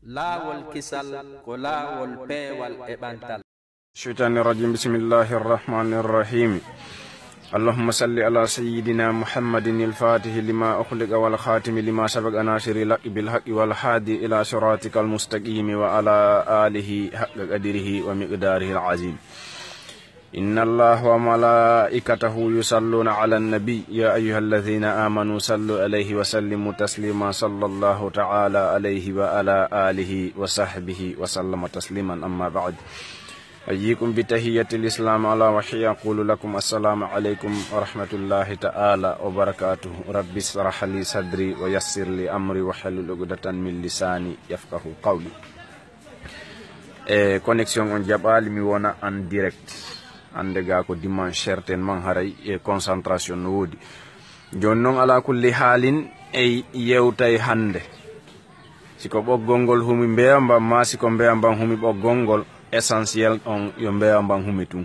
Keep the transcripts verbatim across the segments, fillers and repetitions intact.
Laawol kisal ko laawol peewal e ɓantal. الشيطان الرجيم. بسم الله الرحمن الرحيم. اللهم صل على سيدنا محمد الفاتح لما أغلق والخاتم لما سبق ناصر الحق بالحق والهادي إلى صراطك المستقيم وعلى آله حق قدره ومقداره العظيم. إن الله وملائكته يصلون على النبي، يا أيها الذين آمنوا صلوا عليه وسلموا تسليما، صلى الله تعالى عليه وعلى آله وصحبه وسلم تسليما، أما بعد. أحييكم بتحية الإسلام، ألا وهي أقول لكم السلام عليكم ورحمة الله تعالى وبركاته. رب اشرح لي صدري ويسر لي أمري واحلل عقدة من لساني يفقهوا قولي. E connexion on jaɓaali, mi wona en direct. Hannde ga ko dimanche, certainement haray e concentration no woodi. Jooni noon, ala kulli haalin, e yewtay hannde. Si ko ɓoggol ngol humi mbeya mban, ma si ko mbeya mban humi ɓoggol ngol, essentiel on yo mbeya mban humi tun.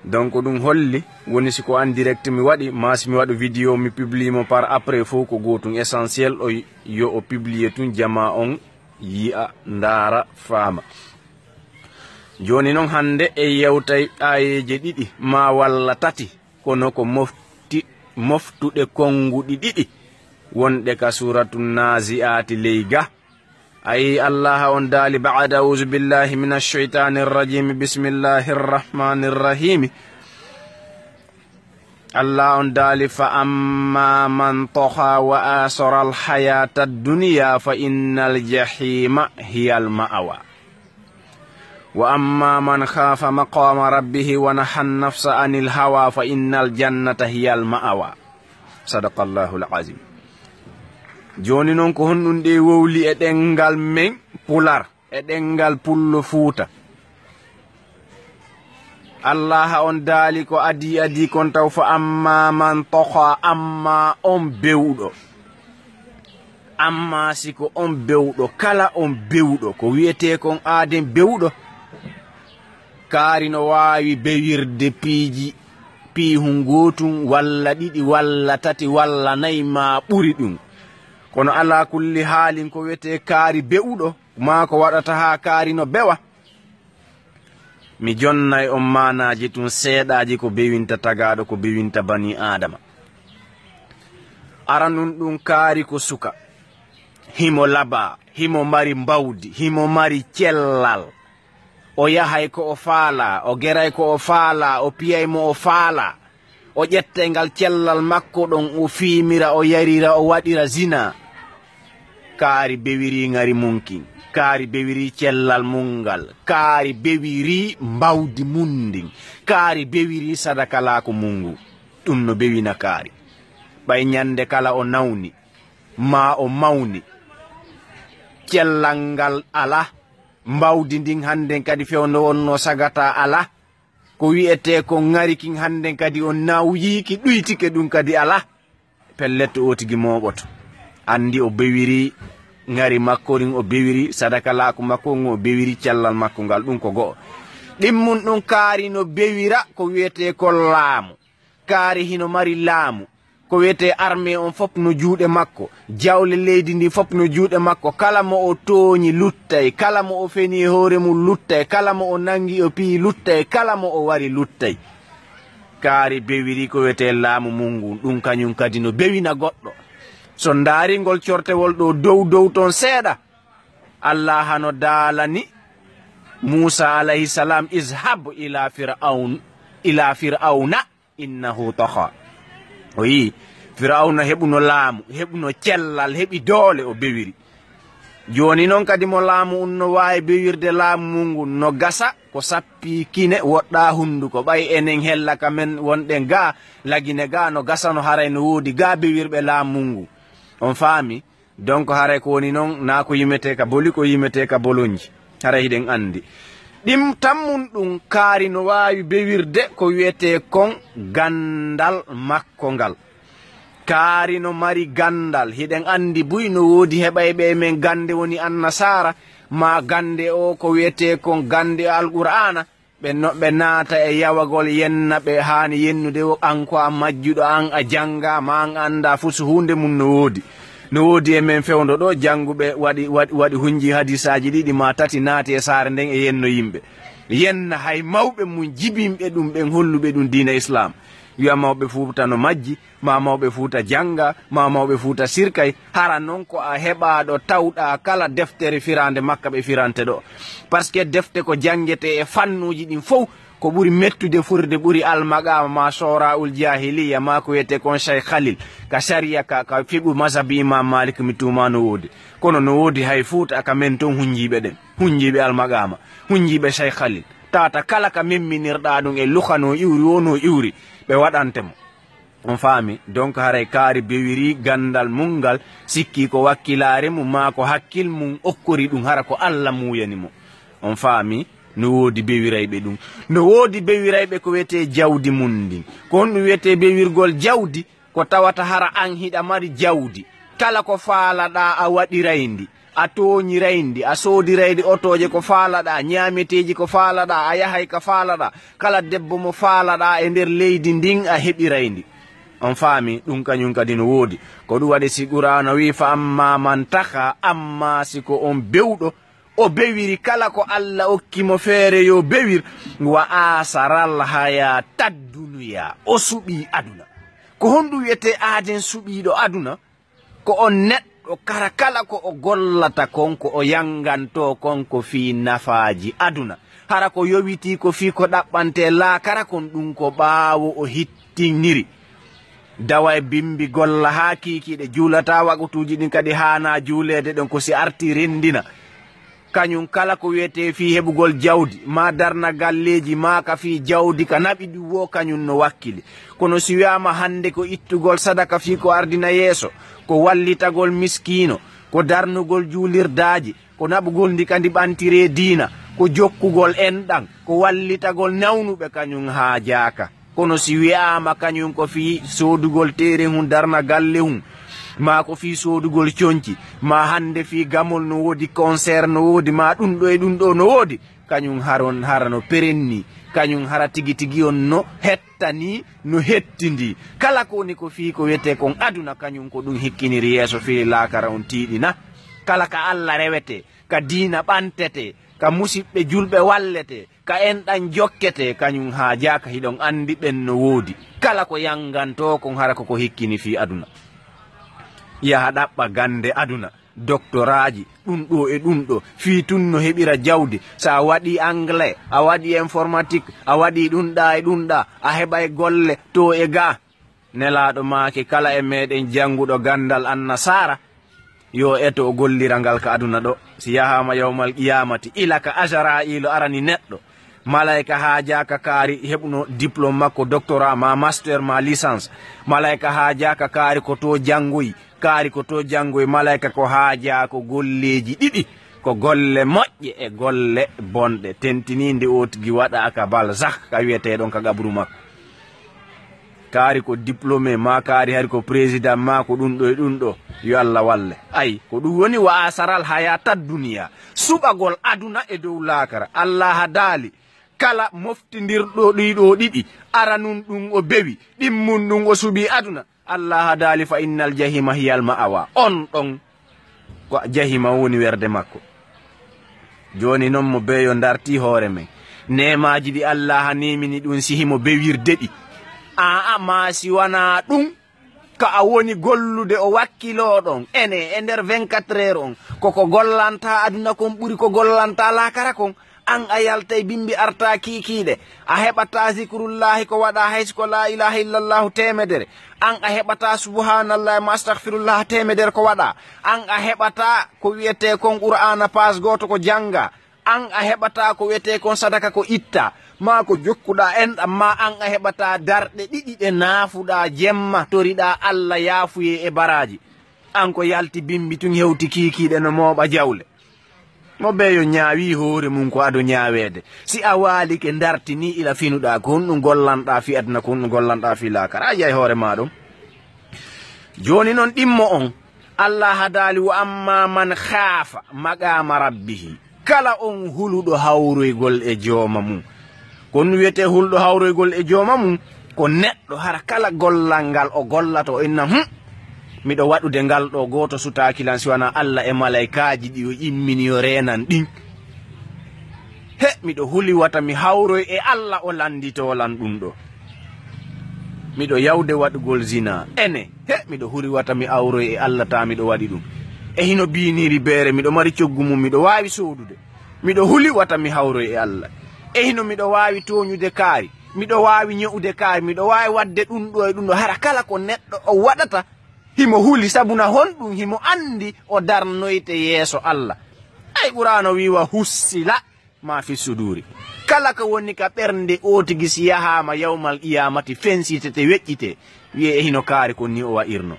Donc ɗum holli, woni si ko en direct mi waɗi, ma si mi waɗu vidéo, mi publie mo par après, fof ko gootum. Essentiel o yo o publie tun, jama on yi'a, ndaara, faama. Jooni noon, hannde e yewtay aayeeje ɗiɗi, ma walla tati, kono ko mofti-, moftuɗe konnguɗi ɗiɗi, wonɗe ka Suuratu Naazi'aati ley ga. Ay, Allaha on daali, بعد أعوذ بالله من الشيطان الرجيم، بسم الله الرحمن الرحيم. Allah on daali, فأما من طغى وآثر الحياة الدنيا فإن الجحيم هي المأوى. وأما من خاف مقام ربه ونهى النفس عن الهوى فإن الجنة هي المأوى. صدق الله العظيم. Jooni noon, ko honɗum ɗe wowli e ɗemngal men Pular, e ɗemngal Pullo Fuuta? Allaha on daali ko adii adii kon taw, فأما من طغى, amma on bewɗo. Amma si ko on bewɗo, kala on bewɗo, ko wi'etee kon aaden bewɗo, kaari no waawi bewirde piiji, piihun gootun, walla ɗiɗi, walla tati, walla nayi, ma ɓuri ɗum. Kono alaa kulli haalin, ko wi'etee kaari bewɗo, maa ko waɗata haa kaari no bewa? Mi jonnay on maanaaji tun seeɗaaji, ko bewinta tagaaɗo, ko bewinta banii Aadama. Aranun ɗun, kaari ko suka. Himo labaa, himo mari mbawdi, himo mari cellal. O yahay ko o faalaa, o geray ko o faalaa, o piyay mo o faalaa. O ƴettay ngal cellal makko ɗon, o fiimira, o yarira, o waɗira zina. Kaari bewirii ŋari mun kin. Kaari bewirii cellal mun ngal. Kaari bewirii mbawdi mun ndin. Kaari bewirii sadakalaaku mun ngun. Ɗum no bewina kaari. Ɓay ɲande kala o nawni, maa o mawni, cellal ngal alaa. Mbawdi ndin hannden kadi fewndo wonno sagata alaa. Ko wi'etee ko ŋari kin hannden kadi o nawyii ki, ɗuytike ɗum kadi alaa. Pellet, o tigi mooɓoto. Anndi o bewiri ŋari makko rin, o bewiri sadakalaaku makko ngun, o bewiri cellal makko ngal, ɗum ko go'o. Ɗimmun ɗum kaari no bewira ko wi'etee ko laamu. Kaari hino mari laamu. Ko wi'etee armée on fof no juuɗe makko, jawle leydi ndi fof no juuɗe makko. Kala mo o tooñi luttay, kala mo o feni e hoore mum luttay, kala mo o nangi o piyi luttay, kala mo o wari luttay. Kaari bewiri ko wi'etee laamu mun ngun, ɗum kañum kadi no bewina goɗɗo. So ndaaringol cortewol ɗo dow dow toon seeɗa, Allah hano daalani Muusa alayhi salam, اذهب إلى فرعون، إلى فرعون إنه طغى. O yii Firawna heɓuno laamu, heɓuno cellal, heɓi doole, o bewiri. Jooni non kadi mo laamu un no waawi bewirde laamu mun ngun, no gasa ko sappii kine woɗɗaa hunduko. Ɓay enen hella ka men wonɗen gaa, Lagine gaa, no gasano haray no woodi gaa bewirɓe laamu mun ngun. On faami? Donc, haray ko woni non, naa ko yimetee ka boli, ko yimetee ka bolonji. Haray hiɗen anndi. Ɗim tammun ɗum kaari no waawi bewirde ko wi'etee kon ganndal makko ngal. Kaari no mari ganndal. Hiɗen anndi buy no woodi heɓayɓe e men gannde woni Annasaara, maa gannde o ko wi'etee kon gannde Alqur'aana. Ɓe no, ɓe naata e yawagol yenna ɓe haani yennude, wo an ko a majjuɗo, an a janngaa, ma an anndaa, fuu so huunde mum no woodi. No woodi e men fewndo ɗo jannguɓe waɗi, waɗi, waɗi hunji hadisaaji ɗiɗi maa tati naati e saare nden e yenno yimɓe. Yenna hay mawɓe mum jibinɓe ɗum ɓen holluɓe ɗum diina Islaam. Wi'a mawɓe Fuuta no majji, maa mawɓe Fuuta jannga, maa mawɓe Fuuta sirkay, hara non ko a heɓaaɗo tawɗaa kala deftere firaande makka ɓe firante ɗo. Parce que defte ko janngetee e fannuuji ɗin fow, ko ɓuri mettude furde ɓuri almaqaama maa soora'ul jaahiliya maa ko wiyetee kon Cheikh Khalil, ka sariya ka, ka fiqhu mazhabi Imam Malik mi tuumaa no woodi. Kono no woodi hay Fuuta ka men ton hunjiiɓe ɗen, hunjiiɓe almaqaama, hunjiiɓe Cheikh Khalil. Tawata kala ka memminirɗaa ɗum e luka no iwri, woo no iwri, ɓe waɗante mo. On faami? Donc haray kaari bewiri ganndal mum ngal, sikki ko wakkilaare mum maa ko hakkil mum okkori ɗum, hara ko Alla muuyani mo. On faami? No woodi bewirayɓe ɗum. No woodi bewirayɓe ko wiyetee jawdi mum ndin. Ko honɗum wiyetee bewirgol jawdi? Ko tawata hara an hiɗa mari jawdi. Kala ko faalaɗaa a waɗiray ndi, a tooñiray ndi, a soodiray ndi otooje ko faalaɗaa, ñaameteeji ko faalaɗaa, a yahay ka faalaɗaa. Kala debbo mo faalaɗaa e nder leydi ndin a heɓiray ndi. On faami? Ɗum kañum kadi no woodi. Ko ɗum waɗi si Qur'aana wi'i, "Fa amma man taxa," amma si ko on bewɗo, o bewiri kala ko Alla okki mo feere yo bewir, "wa asaral hayata dunya," o suɓii aduna. Ko honɗum wiyetee aaden suɓiiɗo aduna? Ko on neɗɗo kara kala ko o gollata kon, ko o yangantoo kon ko fii nafaaji aduna. Hara ko yowitii ko fii ko ɗaɓɓantee laakara kon, ɗum ko ɓaawo o hittiniri. Dawa e bimbi golla haa kiikiiɗe, juulataa waqtuuji ɗin kadi haanaa juuleede ɗon, ko si artii renndina. Kañum kala ko wiyetee fii heɓugol jawdi, maa darna galleeji, maa ka fii jawdi ka naɓi ɗum woo, kañum no wakkili. Kono si wi'aama hannde ko ittugol sadaka fii ko ardina yeeso, ko wallitagol miskiino, ko darnugol juulirdaaji, ko naɓugol ndi kadi ɓantiree diina, ko jokkugol enɗan, ko wallitagol nawnuɓe, kañum haajaaka. Kono si wi'aama kañum ko fii soodugol teere hun, darna galle hun, maa ko fii soodugol conci, maa hannde fii gamol no woodi, concert no woodi, maa ɗum ɗo e ɗum ɗo no woodi, kañum haron hara no perenni, kañum hara tigi tigi on no hettani, no hettindi. Kala ko woni ko fii ko wiyetee kon aduna, kañum ko ɗum hikkiniri yeeso fii laakara on tiiɗina. Kala ka Alla rewetee, ka diina ɓantetee, ka musiɓɓe julɓe walletee, ka enɗan jokketee, kañum haajaaka, hiɗon anndi ɓen no woodi. Kala ko yangantoo kon hara ko ko hikkini fii aduna. Yaha ɗaɓɓa gannde aduna, doktoraaji, ɗum ɗo e ɗum ɗo, fii tun no heɓira jawdi. So a waɗii anglais, a waɗii informatique, a waɗii ɗum ɗa e ɗum ɗa, a heɓay golle to e gaa. Nelaaɗo maaki, kala e meɗen jannguɗo ganndal annasaara, yo eto o gollira ngal ka aduna ɗo. Si yahaama yawmal qiyaamati, ila ka Azaraa'iilu arani neɗɗo, malayka haajaaka kaari heɓuno diplôme makko, doctorat, ma master, ma licence. Malayka haajaaka kaari ko to janngoyi, kaari ko to janngoyi. Malayka ko haajaa ko golleeji ɗiɗi, ko golle moƴƴe e golle bonɗe. Tentinii nde o tigi waɗaa ka barzakh, ka wiyetee ɗon ka qabru makko. Kaari ko diplômé, maa kaari hari ko président, maa ko ɗum ɗo e ɗum ɗo. Yo Allah walle. Ay, ko ɗum woni wa asaral hayata duniya, suɓagol aduna e dow laakara. Allah daali, kala moftindirɗo ɗii ɗoo ɗiɗi, aranun ɗum o bewi, ɗimmun ɗum o suɓi aduna. Allah daali, fa innal jahima hiyal ma'awa. On ɗon ko jahima woni werde makko. Jooni non mo beyo dartii hoore men. Neemaaji ɗi Allah neemini ɗum si himo bewirde ɗi. Aa, maa si wanaa ɗum, ka a woni gollude o wakkiloo ɗon, ene e nder vingt-quatre heures on, ko ko gollantaa aduna kon ɓuri ko gollantaa laakara kon. An a yaltay bimbi artaa kiikiiɗe, a heɓataa zikrullahi ko waɗaa, hay si ko laa ilaha illallahu teemedere. An a heɓataa subhanallahi ma astaghfirullah teemedere ko waɗaa. An a heɓataa ko wiyetee kon qur'aana paas gooto ko janngaa. An a heɓataa ko wiyetee kon sadaka ko ittaa, maa ko jokkuɗaa enɗan, maa an a heɓataa darɗe ɗiɗi ɗe naafuɗaa jemma, toriɗaa Allah yaafuyee e baraaji. An ko yalti bimbi tun hewti kiikiiɗe no mooɓa jawle. Mo beyo ñaawi hoore mum ko ado ñaaweede. Si a waalike dartinii ila finuɗaa, ko honɗum gollanɗaa fii aduna, ko honɗum gollanɗaa fii laakara? A yiyay hoore maa ɗon. Jooni non ɗimmo on, Allah daali, wa amma man khaafa maqaama rabbihi. Kala on huluɗo hawroygol e jooma mum. Ko honɗum wiyetee hulɗo hawroygol e jooma mum? Ko neɗɗo hara kala gollal ngal o gollata o inna, "Hum, miɗo waɗude ngal ɗo gooto sutaaki lan si wanaa Alla e malaykaaji ɗi o immini o reenan ɗin. He, miɗo huli wata mi hawroy e Alla o lannditoo lan ɗum ɗo. Miɗo yawde waɗugol zina. Ene, he, miɗo huli wata mi awroy e Alla taa miɗo waɗi ɗum. E hino biiniiri beere, miɗo mari coggu mum, miɗo waawi soodude. Miɗo huli wata mi hawroy e Alla. E hino miɗo waawi tooñude kaari. Miɗo waawi ño'ude kaari. Miɗo waawi waɗde ɗum ɗo e ɗum ɗo. Hara kala ko neɗɗo o waɗata, himo huli, sabu na honɗum himo anndi o darnoyte yeeso Alla. Ay, Qur'aana wi'i, "Wa hussila ma fi suduuri." Kala ko woni ka ɓernde o tigi si yahaama yawmal qiyaamati fensitete, weƴƴite, wi'e e hino kaari kon ni o wa'irno.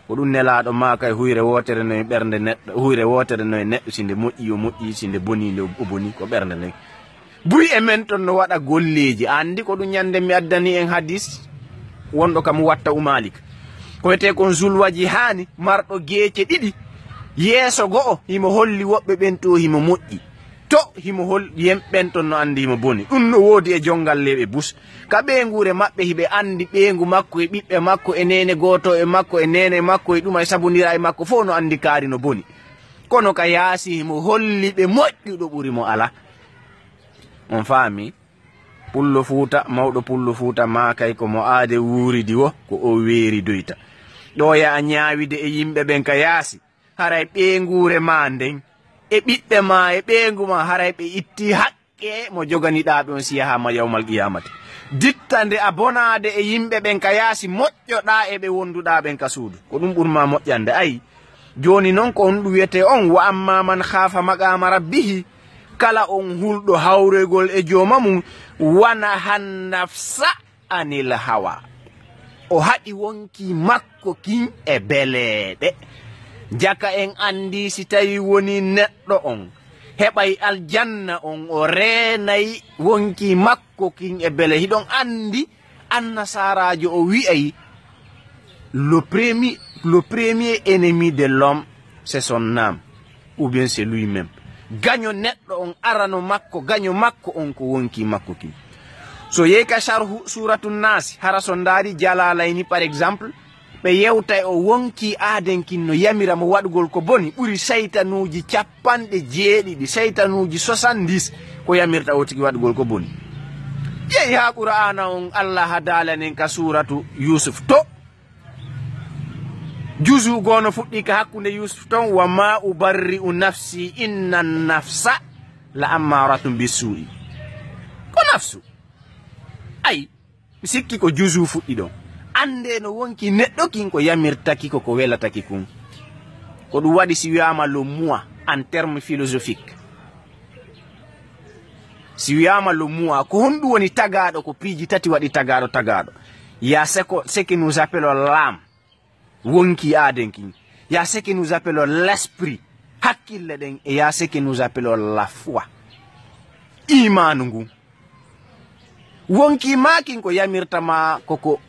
Ko ɗum Nelaaɗo maaka e huyre wootere no e ɓernde neɗɗo, huyre wootere no e neɗɗo, si nde moƴƴi yo moƴƴi, si nde boni nde o boni, ko ɓernde nden. Buy e men ton no waɗa golleeji, a anndi ko ɗum ñande mi addani en hadis wonɗo ka Muwatta u Maalik. Ko wiyetee kon Zulwaji haani, marɗo geece ɗiɗi, yeeso go'o himo holli woɓɓe ɓen to himo moƴƴi. To himo hol-, yimɓe ɓen ton no anndi himo boni. Ɗum no woodi e jonngalleeɓe bus. Ka ɓeynguure maɓɓe hiɓe anndi ɓeyngu makko e ɓiɓɓe makko e neene gooto e makko e neene makko e ɗuma e sabondira e makko fof no anndi kaari no boni. Kono ka yaasi himo holli ɓe moƴƴuɗo ɓuri mo alaa. On faami? Pullo Fuuta, mawɗo Pullo Fuuta maakay ko mo aade wuuridi wo, ko o weeridoyta. Ɗo ya a ñaawide e yimɓe ɓen ka yaasi, haray ɓeynguure maa nden, e ɓiɓɓe maa, e ɓeyngu maa, haray ɓe ittii haqqe mo joganiɗaa ɓe on si yahaama yawmal qiyaamati. Ditta nde a bonaade e yimɓe ɓen ka yaasi, moƴƴoɗaa e ɓe wonduɗaa ɓen ka suudu. Ko ɗum ɓuri maa moƴƴande, ayi. Jooni non ko honɗum wiyetee on, "Wa amma man khaafa maqaama rabbihi," kala on hulɗo hawroygol e jooma mum, "wa nahan nafsa anil hawa." O haɗi wonkii makko kin e beleeɗe. Jaka en anndi si tawi woni neɗɗo on heɓay aljanna on, o reenay wonkii makko kin e bele. Hiɗon anndi Annasaaraajo o wi'ay, "Le premier, le premier ennemi de l'homme, c'est son âme, ou bien c'est lui-même." Gaño neɗɗo on arano makko, gaño makko on ko wonkii makko kin. So yehi ka sharhu Suuratu Naasi, hara so ndaari Jalaalayni, par exemple, ɓe yewtay o wonkii aaden kin no yamira mo waɗugol ko boni, ɓuri saytanuuji cappanɗe jeeɗiɗi, saytanuuji soixante-dix ko yamirta o tigi waɗugol ko boni. Yehi haa Qur'aana on, Allah hadaala nen ka suuratu Yuusuf to, juzu goo no fuɗɗi ka hakkunde Yuusuf ton, "Wa ma ubarri'u nafsi, inna nafsa la ammaratun bisuu'i." Ko nafsu. Ay, mi sikki ko juzu fuɗɗi ɗon. Anndee no wonkii neɗɗo kin ko yamirta ki ko, ko welata ki kun. Ko ɗum waɗi si wiyaama le moi en terme philosophique. Si wiyaama le moi, ko honɗum woni tagaaɗo? Ko piiji tati waɗi tagaaɗo, tagaaɗo. Il y a ce que, ce que nous appelons l'âme, wonkii aaden kin. Il y a ce que nous appelons l'esprit, hakkille ɗen, e il y a ce que nous appelons la foi, imaanu ngun. Wonkii maa kin ko yamirta maa ko ko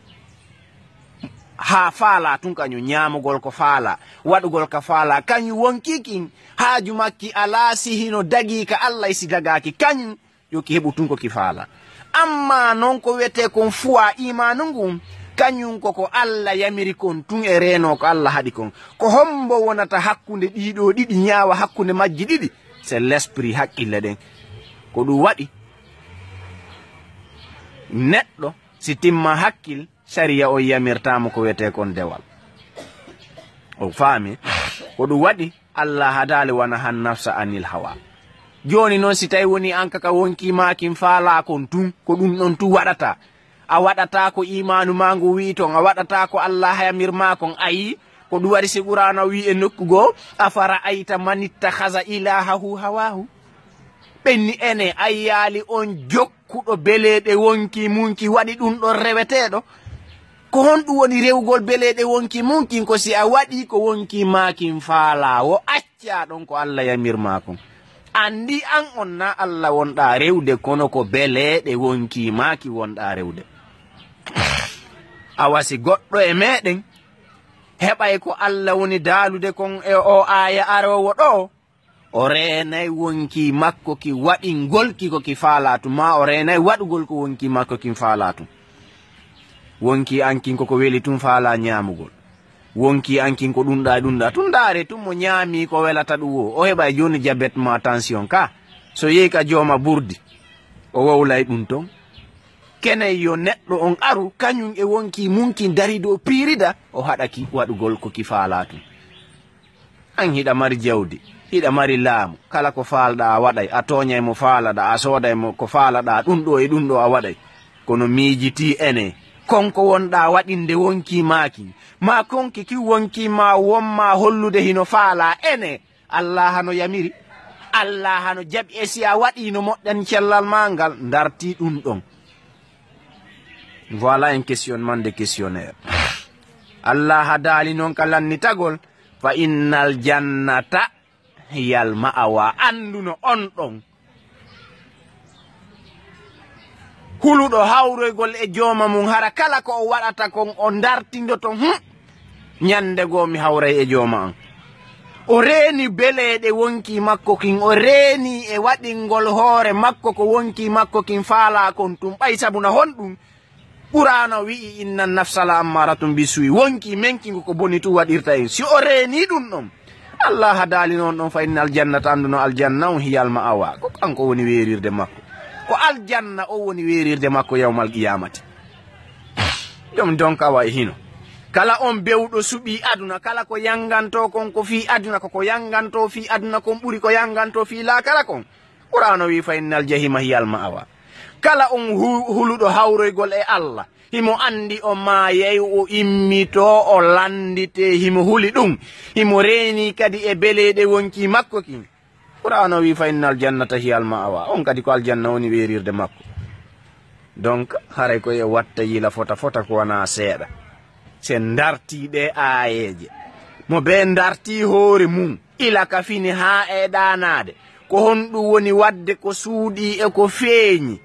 haa faalaa tun, kañum ñaamugol ko faalaa, waɗugol ka faalaa, kañum wonkii kin haaju makki alaa si hino dagii ka Allah e si dagaaki kañum, yo ki heɓu tun ko ki faalaa. Ammaa non ko wiyetee kon foi, imaanu ngun, kañum ko ko Allah yamiri kon tun e reenoo ko Allah haɗi kon. Ko hombo wonata hakkunde ɗii ɗoo ɗiɗi, ñaawa hakkunde majji ɗiɗi? C'est l'esprit, hakkille ɗen. Ko ɗum waɗi neɗɗo si timma hakkil, sariya on yamirtaa mo ko wiyetee kon dewal. On faami? Ko ɗum waɗi Allah hadaali wa nahan nafsa anil hawa. Jooni non, si tawi woni an ka ka wonkii maa kin faalaa kon tun, ko ɗum ɗon tun waɗataa. A waɗataa ko imaanu maa ngu wi'i ton, a waɗataa ko Allah yamir maa kon. Ayi, ko ɗum waɗi si Qur'aana wi'i e nokku goo, "Afara'ayta man ittakhaza ilahahu hawahu." Ɓenni ene, a yiyaali on jokkuɗo beleeɗe wonkii mun ki, waɗi ɗum ɗon reweteeɗo? Ko honɗum woni rewugol beleeɗe wonkii mun kin? Ko si a waɗii ko wonkii maa kin faalaa, wo accaa ɗon ko Allah yamir maa kon. Anndi an on naa Allah wonɗaa rewde, kono ko beleeɗe wonkii maa ki wonɗaa rewde. Awa si goɗɗo e meɗen heɓay ko Allah woni daalude kon e o aaya aroowo ɗo, o reenay wonkii makko ki waɗingol ki ko ki faalaa tun, maa o reenay waɗugol ko wonkii makko kin faalaa tun. Wonkii an kin ko ko weli tun faalaa ñaamugol. Wonkii an kin ko ɗun ɗaa e ɗun ɗaa. Tun ndaaree tun mo ñaamii ko welata ɗun woo. O heɓay jooni jabet maa tansiyon ka. So yehi ka jooma burdi. O wowlay ɗun ton. Kenen yo neɗɗo on aru, kañun e wonkii mun kin dari dow piirida. O haɗa ki waɗugol ko ki faalaa tun. An hiɗa mari jawdi, hiɗa mari laamu, kala ko faalɗaa a waɗay, a tooñay mo faalaɗaa, a sooday mo ko faalaɗaa, ɗun ɗoo e ɗun ɗoo a waɗay. Kono miijitii enee, kon ko wonɗaa waɗinde wonkii maa kin, maa konki kin wonkii maa won maa hollude hino faalaa enee, Allaaha no yamiri, Allaaha no jaɓi e si a waɗii no moƴƴani cellal maa ngal, ndartii ɗun ɗon. Voilà un questionnement de questionnaire. Allaaha daali non ka lannitagol, fa innal jannata hiyal ma'awa, annduno on ɗon. Huluɗo hawroygol e jooma mun, hara kala ko o waɗata kon, o ndartindoto, hmm? Ñande goo mi hawray e jooma an. O reeni beleeɗe wonkii makko kin, o reeni e waɗingol hoore makko ko wonkii makko kin faalaa kon tun, ɓay sabu na honɗun? Qur'aana wi'i, inna nafsa la ammaratum bi su'i. Wonkii men kin ko boni tun waɗirta en. Si o reeni ɗun ɗon, Allaaha daali non ɗon, fa innal jannata, annduno aljanna on, hiyal ma'awa. Ko kanko woni weerirde makko. Ko aljanna on woni weerirde makko yawmal qiyaamati. Ɗum donc awa e hino. Kala on bewɗo suɓii aduna, kala ko yanngantoo kon ko fii aduna, ko ko yanngantoo fii aduna kon ɓuri ko yanngantoo fii laakara kon. Qur'aana wi'i, fa innal jahima hiyal ma'awa. Kala on hu-, huluɗo hawroygol e Allah, himo anndi o maayay, o immitoo, o lannditee, himo huli ɗum, himo reenii kadi e beleeɗe wonkii makko kin. Qur'aana wi'i, fa innal jannata hiyal ma'awa. On kadi ko aljanna woni weerirde makko. Donc, haray ko e watta yila fota fota ko wanaa seeɗa. Si en ndartii ɗee aayeeje, mo bee ndartii hoore mum, ila ka fini haa e ɗaanaade, ko honɗum woni waɗde ko suuɗii e ko feeñi,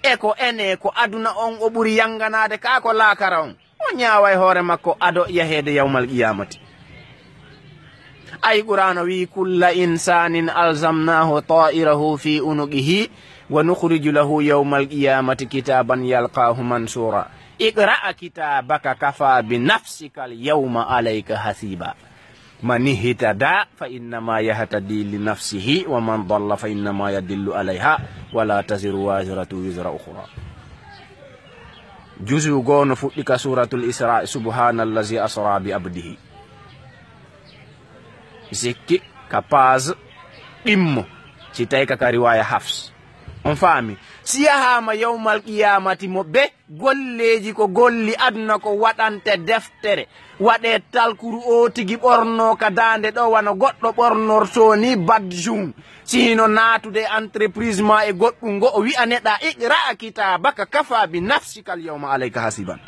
e ko enee, ko aduna on o ɓuri yannganaade kaa ko laakara on? O ñaaway hoore makko ado yaheede yawmal qiyaamati. Ay Qur'aana wi'i, kulla insanin alzamnahu ta'irahu fi unuqihi wa nukhriju lahu yawmal qiyamati kitaban yalqahu mansura. Iqra kitabaka kafa bi nafsika al yawma alayka hasiba. Man ihtada fa innama yahtadi li nafsihi wa man dalla fa innama yadillu alayha wa la taziru waziratun wizra ukhra. Juzu goo no fuɗɗi ka Suuratul Israa, subhaanallazi asraa bi abdihi. Sikki ka paas ɗimmo, si tawi ka, ka riwaaya Hafs. On faami? Si yahaama yawmal qiyaamati mo be golleeji ko golli aduna ko waɗante deftere, waɗee talkuru o tigi ɓornoo ka daande ɗo wano goɗɗo ɓornortoo ni badjum. Si hino naatude e entreprise ma e goɗɗum ngo o wi'a neɗa iqra kitabaka kafa bi nafsika al yawma alayka hasiban.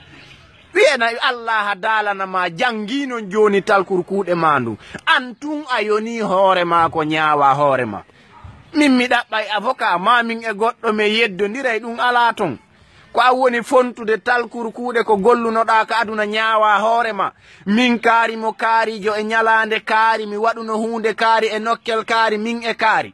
Wi'e na Allah daalana ma janngi non jooni talkuru kuuɗe ma ndu. An tun a yoni hoore ma ko ñaawa hoore ma. Min mi ɗaɓɓay avocat ma min e goɗɗo men yeddondiray ɗum alaa ton. Ko an woni fontude talkuru kuuɗe ko gollunoɗaa ka aduna ñaawa hoore ma. Min kaari mo kaarijo e ñalaande kaari, mi waɗuno huunde kaari e nokkel kaari, min e kaari.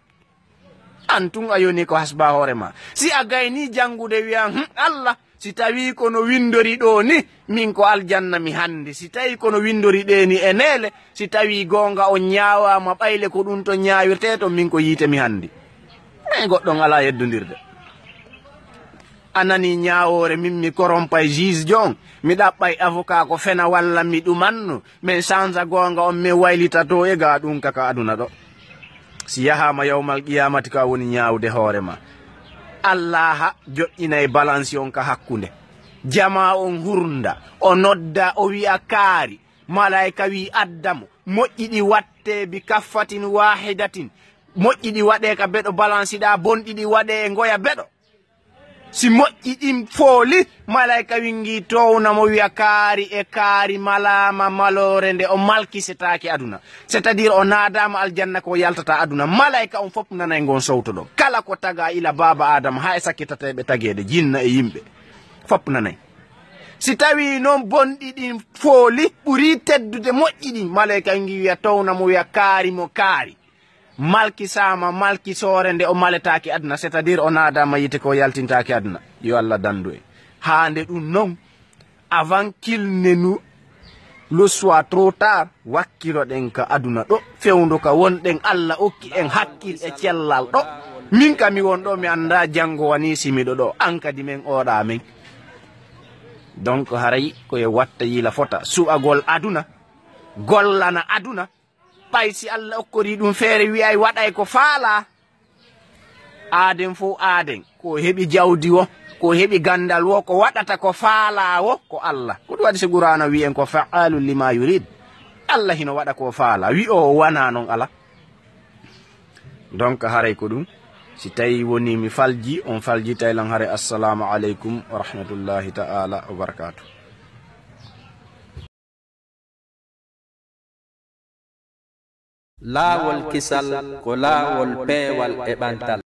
An tun a yoni ko hasba hoore ma. Si a gayni janngude wi'an, "Hm, Allah, si tawi ko no windori ɗo ni, min ko aljanna mi handi. Si tawi ko no windori ɗe ni e neele, si tawi goonga on ñaawaama ɓayle ko ɗum to ñaawirtee to min ko yiite mi handi." Ey goɗɗon alaa yeddondirde. A nani ñaawoore min mi korompay juge jon, mi ɗaɓɓay avocat ko fena walla mi ɗumanno, min sansa goonga on min waylita to e ga ɗum ka ka aduna ɗo. Si yahaama yawmal qiyamati ka woni ñaawde hoore ma. Allaha joƴƴinay balansi on ka hakkunde. Jama on hurnda, o nodda, o wi'a kaari, malaika wi adda mo, moƴƴi ɗi watte bi kaffatin wahidatin, moƴƴi ɗi waɗe ka beɗo balansi ɗa, bonɗi ɗi waɗe e ngoya beɗo. Si moƴƴi ɗin fooli, malaika wingi towna mo wi'a kaari e kaari malaama maloore nde o malkisetaake aduna. C'est-à-dire o naadaama aljanna ko yaltata aduna. Malaika on fop nanay ngon sowto ɗon. Kala ko taga ila baaba Adama haa e sakkitateeɓe tageede, jinna e yimɓe. Fop nanay. Si tawi non bonɗi ɗin fooli, ɓuri teddude moƴƴi ɗin, malaika wingi wi'a towna mo wi'a kaari mo kaari. Malkisaama, malkisoore nde o maletaake aduna, c'est-à-dire o naadaama yiite ko yaltintaake aduna. Yo Allah dandu en. Haa nde ɗum non, avant qu'il ne nous Le soir trop tard, wakkiloɗen ka aduna ɗo, fewndo ka wonɗen, Allah okki en hakkil e cellal ɗo. Min ka mi won ɗo, mi annda janngo wani si miɗo ɗo, an kadi men oɗa men. Donc haray ko e watta yila fota, suɓagol aduna, gollana aduna, ɓay si Allah okkori ɗum feere wi'ay waɗay ko faala. Aaden fof aaden, ko heɓi jawdi wo, ko heɓi ganndal wo, ko waɗata ko faala wo, ko Allah. Ko ɗum waɗi si Qur'aana wi'en ko fa'aalu lima yurid. Allah hino waɗa ko faala, wi'o o wana non ala. Donc haray ko ɗum, si tawi woni mi falji, on faljitay lan haray. Assalamu aleykum wa rahmatullahi ta'ala wa barakatuh. Laawol kisal ko laawol peewal e ɓantal.